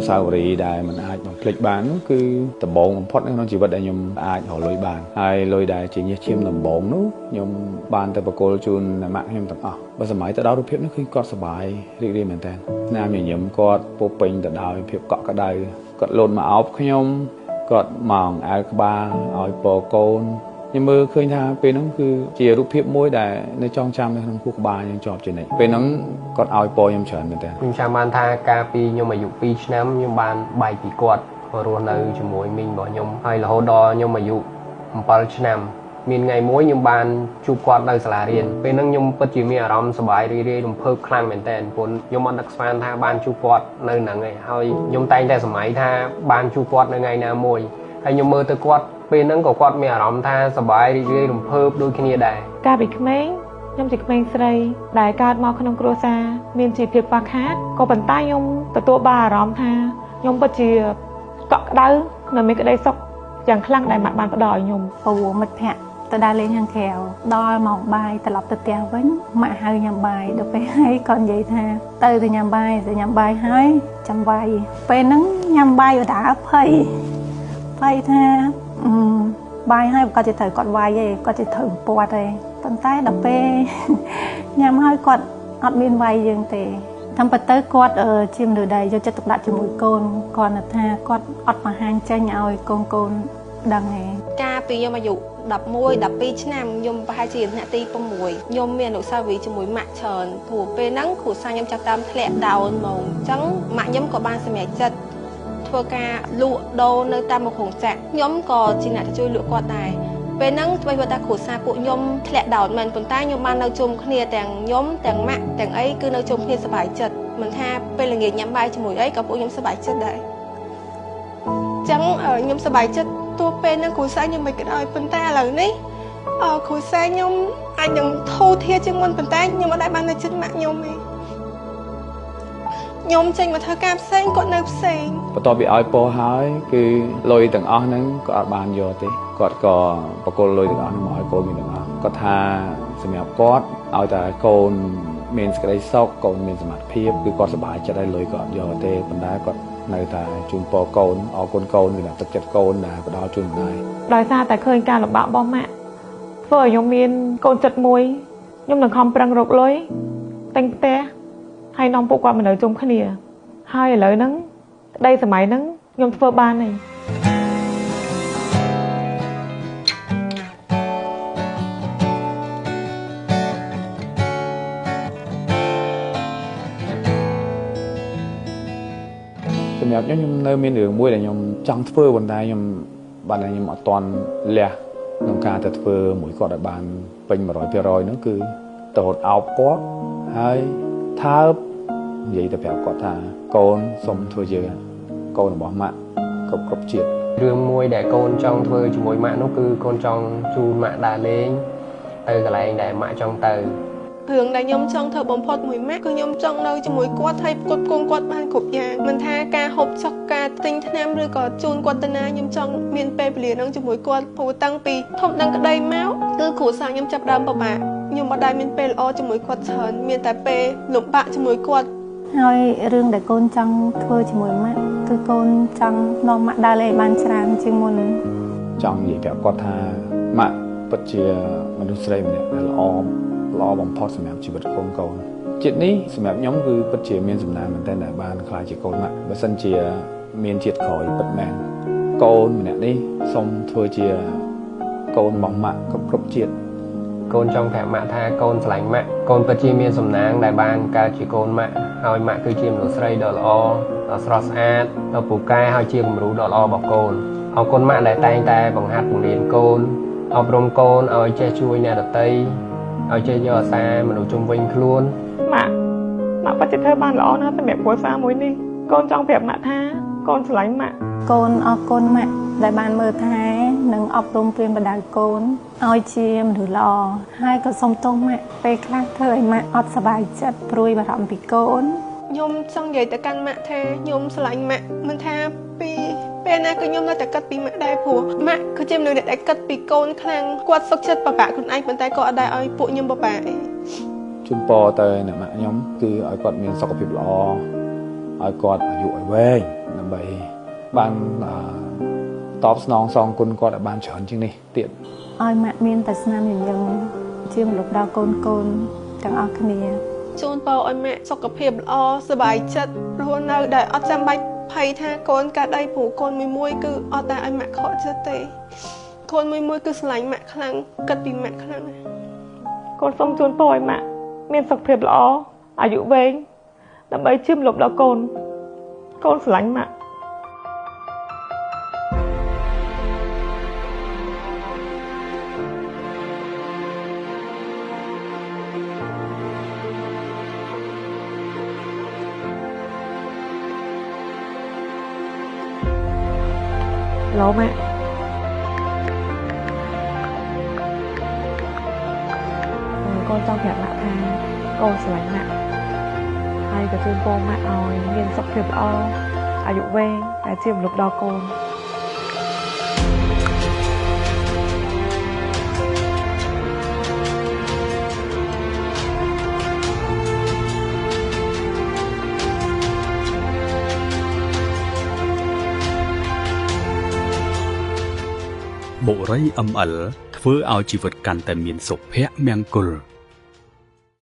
សាវរីយ៍ដែលមិនអាចបំភ្លេចបាននោះគឺដំបូងបំផុតនៅក្នុងជីវិតដែលខ្ញុំអាចរកលុយបានហើយលុយដែលជាញើសឈាមដំបូងនោះខ្ញុំបានទៅប្រគល់ជូនម៉ាក់ខ្ញុំទាំងអស់បើសម័យទៅដល់រូបភាពនោះគឺគាត់សប្បាយរីករាយមែនតើណាមញញឹមគាត់ពោពេញទៅដោយភាពកក់ក្ដៅគាត់លោតមកអោបខ្ញុំគាត់មកអែលក្បាលឲ្យពរកូនខ្ញុំមើលឃើញថាពេលហ្នឹងគឺជារូបភាពមួយដែលនៅចងចាំនៅក្នុងខួរក្បាលខ្ញុំជាប់ជានិច្ចពេលហ្នឹងគាត់ឲ្យពរខ្ញុំច្រើនមែនទែនខ្ញុំចាំបានថាកាលពីខ្ញុំអាយុ2ឆ្នាំខ្ញុំបានបែកពីគាត់រស់នៅជាមួយមីងរបស់ខ្ញុំហើយរហូតដល់ខ្ញុំអាយុ7ឆ្នាំមានថ្ងៃមួយខ្ញុំបានជួបគាត់នៅសាលារៀនពេលហ្នឹងខ្ញុំពិតជាមានអារម្មណ៍សប្បាយរីករាយរំភើបខ្លាំងមែនទែនព្រោះខ្ញុំអត់នឹកស្មានថាបានជួបគាត់នៅហ្នឹងឯងហើយខ្ញុំតែងតែសម័យថាបានជួបគាត់នៅថ្ងៃណាមួយហើយខ្ញុំមើលទៅគាត់ពេលហ្នឹងក៏គាត់មានអារម្មណ៍ថាសប្បាយរីករាយរំភើបដូចគ្នាដែរកាលពីក្មេងខ្ញុំជាក្មេងស្រីដែលកើតមកក្នុងគ្រួសារមានជីវភាពខ្វះខាតក៏ប៉ុន្តែខ្ញុំទទួលបានអារម្មណ៍ថាខ្ញុំពិតជាកក់ក្ដៅនិងមានក្តីសុខយ៉ាងខ្លាំងដែលម៉ាក់បានផ្ដល់ឲ្យខ្ញុំព្រោះមិត្តភ័ក្តិទៅដើរលេងខាងក្រៅដល់ម៉ោងបាយត្រឡប់ទៅផ្ទះវិញម៉ាក់ហៅញ៉ាំបាយដល់ពេលហើយគាត់និយាយថាទៅទៅញ៉ាំបាយទៅញ៉ាំបាយហើយចាំវាយពេលហ្នឹងញ៉ាំបាយបដាភ័យភ័យថាបាយហើយគាត់จะត្រូវគាត់វាយឯងគាត់จะត្រូវពាត់ឯងប៉ុន្តែដល់ពេលញ៉ាំហើយគាត់អត់មានវាយយើងទេតាមពិតទៅគាត់ជាមនុស្សដែលយកចិត្តទុកដាក់ជាមួយកូនគាត់ថាគាត់អត់បង្ហាញចេញឲ្យកូនដឹងឯងកាលពីខ្ញុំអាយុ11 12ឆ្នាំខ្ញុំប្រហែលជាថ្នាក់ទី6ខ្ញុំមានអនុស្សាវរីយ៍ជាមួយម៉ាក់ច្រើនព្រោះពេលហ្នឹងគ្រួសារខ្ញុំចាប់តាមធ្លាក់ down ហ្មងអញ្ចឹងម៉ាក់ខ្ញុំក៏បានសម្រេចចិត្តធ្វើការលក់ដូរនៅតាមរោងចក្រខ្ញុំក៏ជាអ្នកទៅជួយលក់គាត់ដែរពេលហ្នឹងថ្មីបើថាគ្រួសារពួកខ្ញុំធ្លាក់ដោនមែនប៉ុន្តែខ្ញុំបាននៅជុំគ្នាទាំងខ្ញុំទាំងម៉ាក់ទាំងអីគឺនៅជុំគ្នាសប្បាយចិត្តមិនថាពេលល្ងាចញ៉ាំបាយជាមួយអីក៏ពួកខ្ញុំសប្បាយចិត្តដែរអញ្ចឹងខ្ញុំសប្បាយចិត្តទោះពេលហ្នឹងគ្រួសារខ្ញុំមិនក៏ដោយប៉ុន្តែឥឡូវនេះគ្រួសារខ្ញុំអាចនឹងធូរធារជាងមុនប៉ុន្តែខ្ញុំអត់ដែលបាននៅជិតម៉ាក់ខ្ញុំទេខ្ញុំចេញមកធ្វើការផ្សេងគាត់នៅផ្សេងបន្ទាប់ពីឲ្យពរហើយគឺលុយទាំងអស់ហ្នឹងក៏អត់បានយកទេគាត់ក៏ប្រគល់លុយទាំងអស់ហ្នឹងមកឲ្យកូនមានទាំងអស់គាត់ថាសម្រាប់គាត់ឲ្យតែកូនមានសេចក្តីសុខកូនមានសមត្ថភាពគឺគាត់សប្បាយចិត្តហើយលុយក៏អត់យកទេប៉ុន្តែគាត់នៅតែជូនពរកូនអរគុណកូនសម្រាប់ទឹកចិត្តកូនដែលផ្ដល់ជូនម្ដាយដោយសារតែឃើញការលំបាករបស់ម៉ាក់ធ្វើឲ្យខ្ញុំមានកូនចិត្តមួយខ្ញុំនឹងខំប្រឹងរកលុយទិញផ្ទះហើយនាំពួកគាត់មកនៅជុំគ្នាហើយឥឡូវហ្នឹងក្តីសម័យហ្នឹងខ្ញុំធ្វើបានហើយសម្រាប់ខ្ញុំខ្ញុំនៅមានរឿងមួយដែលខ្ញុំចង់ធ្វើប៉ុន្តែខ្ញុំបានតែខ្ញុំអត់ទាន់លះក្នុងការទៅធ្វើមួយគាត់ឲ្យបានពេញ100%ហ្នឹងគឺទៅរត់អោបគាត់ហើយថើបនិយាយទៅប្រាប់គាត់ថាកូនសូមធ្វើជាកូនរបស់ម៉ាក់គ្រប់ជាតិរឿងមួយដែលកូនចង់ធ្វើជាមួយម៉ាក់នោះគឺកូនចង់ជូនម៉ាក់ដើរលេងទៅកន្លែងដែលម៉ាក់ចង់ទៅរឿងដែលខ្ញុំចង់ធ្វើបំផុតមួយម៉ាក់គឺខ្ញុំចង់នៅជាមួយគាត់ហើយផ្គត់ផ្គង់គាត់បានគ្រប់យ៉ាងមិនថាការហូបចុកការទិញថ្នាំឬក៏ជូនគាត់ទៅណាខ្ញុំចង់មានពេលវេលានឹងជាមួយគាត់ព្រោះតាំងពីធំដឹងក្តីមកគឺគ្រួសារខ្ញុំចាប់ដើមពិបាកខ្ញុំមិនដែលមានពេលល្អជាមួយគាត់ច្រើនមានតែពេលលំបាកជាមួយគាត់ហើយរឿងដែលកូនចង់ធ្វើជាមួយម៉ាក់គឺកូនចង់នាំម៉ាក់ដើរលេងបានច្រើនជាងមុនចង់និយាយប្រាប់គាត់ថាម៉ាក់ពិតជាមនុស្សស្រីម្នាក់ដែលល្អបំផុតសម្រាប់ជីវិតកូនជាតិនេះសម្រាប់ខ្ញុំគឺពិតជាមានសំណាងមែនទែនដែលបានក្លាយជាកូនម៉ាក់បើសិនជាមានជាតិក្រោយពិតមែនកូនម្នាក់នេះសូមធ្វើជាកូនរបស់ម៉ាក់គ្រប់ជាតិកូនចង់ប្រាប់ម៉ាក់ថាកូនស្រឡាញ់ម៉ាក់កូនពិតជាមានសំណាងដែលបានកើតជាកូនម៉ាក់ហើយម៉ាក់គឺជាមនុស្សស្រីដ៏ល្អដ៏ស្រស់ស្អាតដ៏ពូកែហើយជាគំរូដ៏ល្អរបស់កូន អរគុណម៉ាក់ដែលតែងតែបង្ហាត់បង្រៀនកូនអប់រំកូនឲ្យចេះជួយអ្នកដទៃឲ្យចេះយកអាសាមនុស្សជុំវិញខ្លួនម៉ាក់ម៉ាក់ពិតជាធ្វើបានល្អណាស់សម្រាប់គ្រួសារមួយនេះកូនចង់ប្រាប់ម៉ាក់ថាកូនស្រឡាញ់ម៉ាក់ កូនអរគុណម៉ាក់ដែលបានមើលថែនិងអប់រំប្រៀនប្រដៅកូនឲ្យជាមនុស្សល្អហើយក៏សូមទោសម៉ាក់ពេលខ្លះធ្វើឲ្យម៉ាក់អត់សប្បាយចិត្តព្រួយបារម្ភពីកូន ខ្ញុំចង់និយាយទៅកាន់ម៉ាក់ថាខ្ញុំស្រឡាញ់ម៉ាក់មិនថាពីពេលណាក៏ខ្ញុំនៅតែគិតពីម៉ាក់ដែរព្រោះម៉ាក់គឺជាមនុស្សដែលគិតពីកូនខ្លាំងគាត់សុខចិត្តពិបាកខ្លួនឯងប៉ុន្តែក៏អត់ដែលឲ្យពួកខ្ញុំពិបាកឯង ជូនពរទៅអ្នកម៉ាក់ខ្ញុំគឺឲ្យគាត់មានសុខភាពល្អឲ្យគាត់អាយុឲ្យវែងដើម្បីបានតបស្នងសងគុណគាត់ឲ្យបានច្រើនជាងនេះទៀត ឲ្យម៉ាក់មានតែស្នាមញញឹមជាមលុបដល់កូនកូនទាំងអស់គ្នា ជូនពរឲ្យម៉ាក់សុខភាពល្អសប្បាយចិត្តរស់នៅដែលអត់ចាំបាច់ភ័យថាកូនកើតអីព្រោះកូនមួយមួយគឺអត់ដែលឲ្យម៉ាក់ខកចិត្តទេកូនមួយមួយគឺស្រឡាញ់ម៉ាក់ខ្លាំងគិតពីម៉ាក់ខ្លាំងណាស់ កូនសូមជូនពរឲ្យម៉ាក់មានសុខភាពល្អអាយុវែងដើម្បីជាមលុបដល់កូនកូនស្រឡាញ់ម៉ាក់ ឡូម៉ាក់កូនចង់ប្រាប់ម៉ាក់ថាកូនស្រឡាញ់ម៉ាក់ហើយក៏ជូនពរម៉ាក់ឲ្យមានសុខភាពល្អអាយុវែងដែលជាមលុបដល់កូន បុរី ML ធ្វើឲ្យជីវិតកាន់តែមានសុភមង្គល។